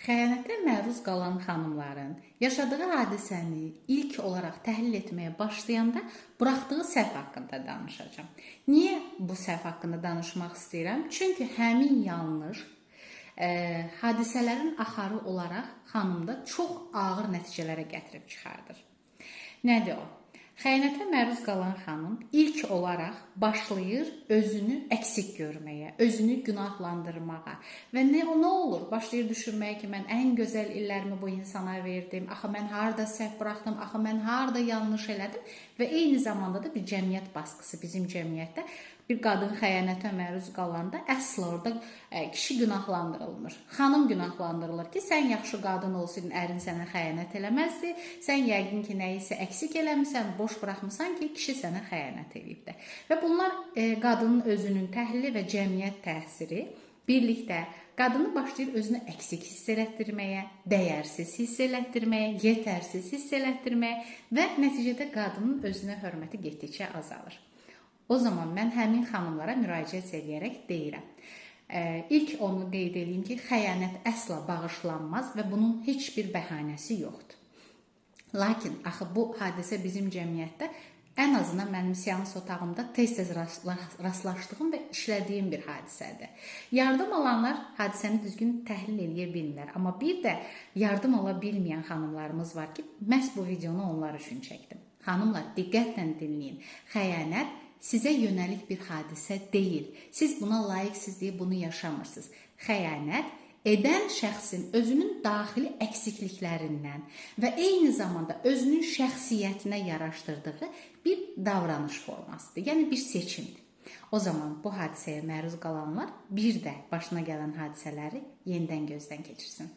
Xəyanətə məruz qalan xanımların yaşadığı hadisəni ilk olaraq təhlil etməyə başlayanda buraxdığı səhv haqqında danışacağam. Niyə bu səhv haqqında danışmaq istəyirəm? Çünki həmin yanlış hadisələrin axarı olaraq xanımda çox ağır nəticələrə gətirib çıxardır. Nədir o? Xəyanətə məruz qalan xanım ilk olaraq başlayır özünü əksik görməyə, özünü günahlandırmağa və nə olur? Başlayır düşünməyə ki, mən ən gözəl illərimi bu insana verdim, axı mən harda səhv buraxdım, axı mən harda yanlış elədim və eyni zamanda da bir cəmiyyət baskısı bizim cəmiyyətdə bir qadın xəyanətə məruz qalanda əsla orada kişi günahlandırılmır. Xanım günahlandırılır ki, sən yaxşı qadın olsaydın, ərin sənə xəyanət eləməzdi. Sən yəqin ki, nəyisə əksik eləmisən, boş buraxmısan ki, kişi sənə xəyanət eləyib də. Və bunlar qadının özünün təhlili və cəmiyyət təsiri birlikdə qadını başlayır özünü əksik hiss elətdirməyə, dəyərsiz hiss elətdirməyə, yetərsiz hiss elətdirməyə və nəticədə qadının özünə hörməti getdikcə azalır. O zaman mən həmin xanımlara müraciət eləyərək deyirəm. İlk onu qeyd edeyim ki, xəyanət əsla bağışlanmaz və bunun heç bir bəhanəsi yoxdur. Lakin axı bu hadisə bizim cəmiyyətdə ən azından mənim seans otağımda tez-tez rastlaşdığım və işlədiyim bir hadisədir. Yardım alanlar hadisəni düzgün təhlil eləyə bilmirlər. Amma bir də yardım ala bilməyən xanımlarımız var ki, məhz bu videonu onlar üçün çəkdim. Xanımlar, diqqətlə dinləyin. Xəyanət sizə yönəlik bir hadisə deyil. Siz buna layiqsiniz deyə bunu yaşamırsınız. Xəyanət edən şəxsin özünün daxili əksikliklərindən və eyni zamanda özünün şəxsiyyətinə yaraşdırdığı bir davranış formasıdır. Yəni bir seçimdir. O zaman bu hadisəyə məruz qalanlar bir də başına gələn hadisələri yenidən gözdən keçirsin.